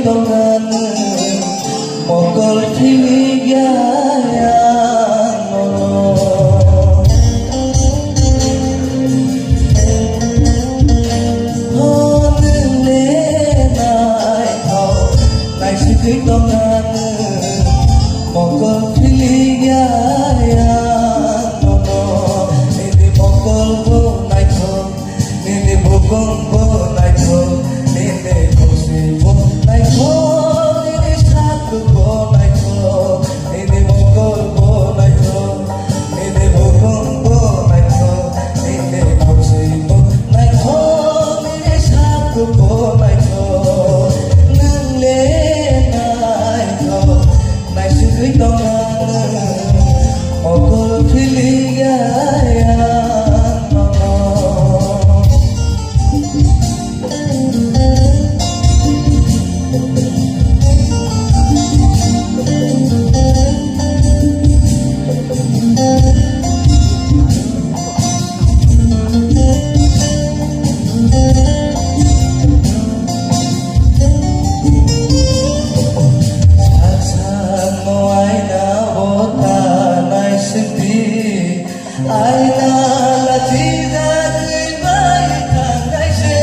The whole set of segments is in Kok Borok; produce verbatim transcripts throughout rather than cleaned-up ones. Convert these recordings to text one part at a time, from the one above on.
Tongani mokol philigya nono. Honle naithok naisigwi tongani mokol philigya nono. Nini mokol bo naithok. Nini bukung bo naithok, nini khosni bo naithok, nini saku bo naithok, nini mokol bo naithok, nini bukung bo naithok, nini khosni bo naithok, nini saku bo naithok, nwng le naithok. Naisigwi tongani mokol philigya nono. Sakno aina o ta naisikdi, aina lachijagwi bai thangnai se.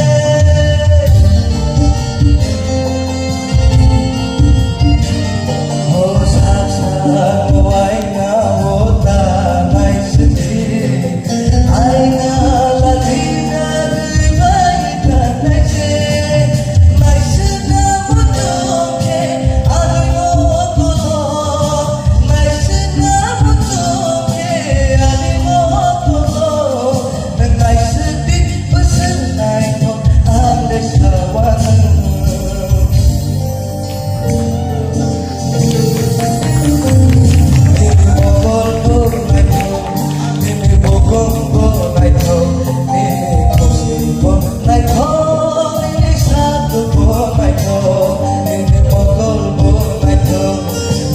O sakno aina o ta naisikdi, aina lachijagwi bai thangnai se. Naisina muchungkhe ani mokolo, naisina muchungkhe ani mokolo, nang naisidi bwswk naithok ang de sawano. Nini mokol bo naithok, nini bukung bo naithok, nini khosni bo naithok, nini saku bo naithok, nini mokol bo naithok,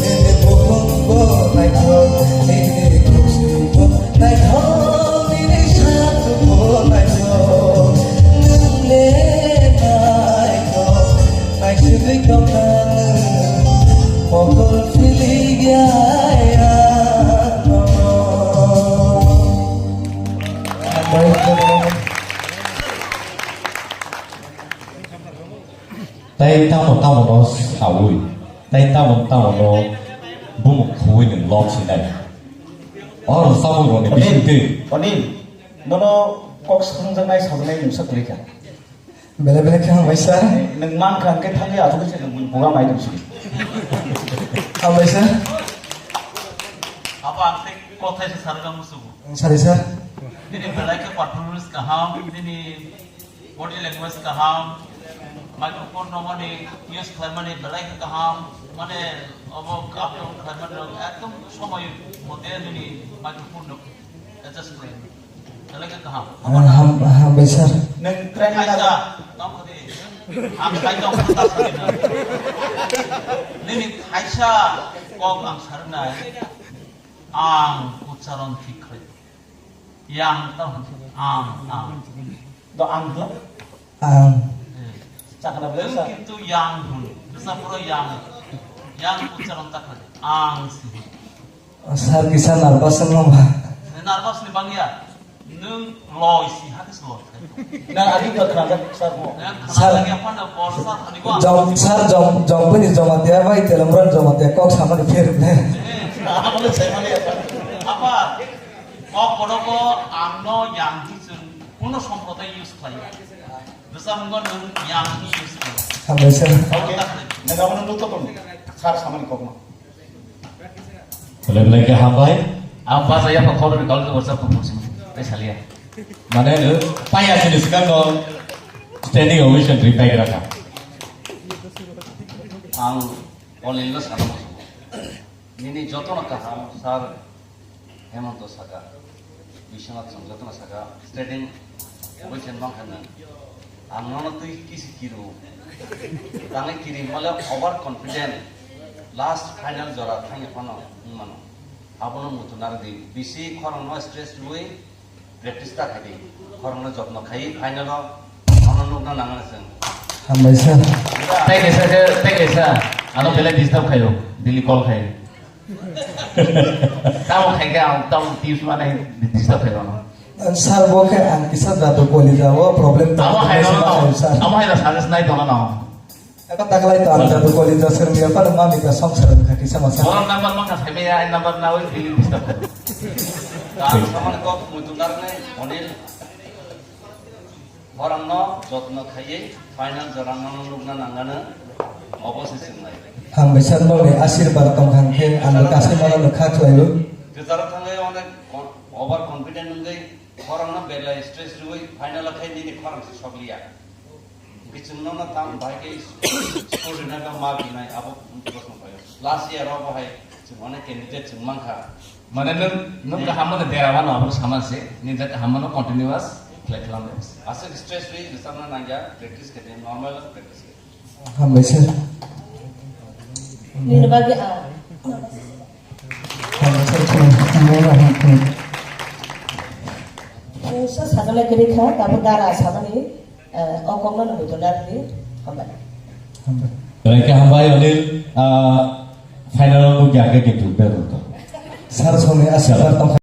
nini bukung bo naithok, nini khosni bo naithok, nini saku bo naithok, nwng le naithok. Naisigwi tongani mokol philigya nono. Tei tamo tamo no saui, tei tamo tamo no bumung khugui nwng lok sinai. Oro samung rokni bisingtwi. Oni, nono kok swngjaknai sajaknai mungsa kwrwi kha. Belai belai khe hambai sir. Nwng man kha hwnkhe thangwi asugwi se nwng buga mai tong sidi. Hambai sir. Abo ang tei kothai se sarwk ang musugo. Sari sir. Nini belai khe performance kaham, nini body language kaham, microphone no mani use khlaimani belai khe kaham, mane obo up down khlaimani rok ekdom somoi mote nini microphone no adjust khlai. Belai khe kaham. Ah, ham-, hambai sir. Nwng training Aisa, laga. Tamo di. Ang sai tong kho ta sari na. Nini thaisa kok ang sari nai. Ang ucharon thik khlai. Yang tamo. Ang, ang. Do ang hla? Ang. Eh. Chakna Nwng bwsa. Kintu yang hwn. Bwsa pura yang. Yang ucharon ta khlai. Ang si. Sir kisa nervous wngma ba? Nervous ni bangya. Nwng loi si ha khe se loi khai. Na adi ba khna jak sir mo. Nwng khna Sir, jak ya phano bor sir thani bo ang jom, sir jom, jom bini joma tiya bai, telomran joma tiya, kok samani pher ble. Eh. Abo le sai mani ya. Apa? Kok bono bo ang no yang di chun kuno somproday use khlai. Bwsa mungo nwng yang ni use khlai. Hambai sir. Okay. Nwng abo no nukto tong. Sir samani kok no. Belai belai khe hambai. Ang bacha yapha khoroknwi kal khe borsa kuphur simi tei salia. Mane no paya sini swkang no standing ovation ri pai gra kha. Ang online lo sana musugo. Nini jotono kaham sir Hemonto saka. Biswanath chwng jotono saka, standing ovation mankha nwng. Ang nono twi kisi kiru. Tangwi kiri hwnmale over confident. Last final jora thangya phano wngmano. Abono muchung narwdi. Bisi khorangno stress rwui practice ta khaidi. Khorangno jotno khai final o ano nukna nangna chwng. Hambai sir. Tei kaisa khe, tei kaisa. Ano belai disturb khayo. Daily call khayo. Tamo khai khe ang tamo tips manai disturb khayo ano. Sir, bo khe ang kisa jadu kolija o problem. Amo hai no, sir. Amo hai no suggest nai tongna no. Eko taklai to ang jadu kolija sir miya par ma mita songsar kha kisa masa. Borok number ma kha sai maya, number na oi daily disturb khayo. Ang samani kok mutunar nai Onil. Khorangno jotno khaiwi final jorano nukna nangano obo se chwnglai. Ang bai sir nokni asirbar tongkha hwnkhe ang bo kasai mano no kha khlaio. Kwcharo thangwi onek con-, over confident wngwi khorangno belai stress rwui final o khe nini khorang se sokliya. Hwnkhe chwngno no tamo bahai khe score rwna ma binai abo bosong phaio. Last year o bo hai chwng onek candidate chwng mankha. Mane nwng, nwng kaham mano dera mano abo sama se, ni jak kaham mano continuous khlai khlai. Aswk stress free rwchapna nangya, practice khe normal practice khe. Hambai sir. Nini bagwi ang. Hambai sir, khulum. Hambai sir, khulum. Nwng sa sajaknai kwrwi kha, tabuk dara samani. Eh, o kokno no muitu narwkdi, hambai. Hambai. Belai khe hambai, Onil, ah, final o nukya khe kintu bebak to. Sir songni asirbar tongkha.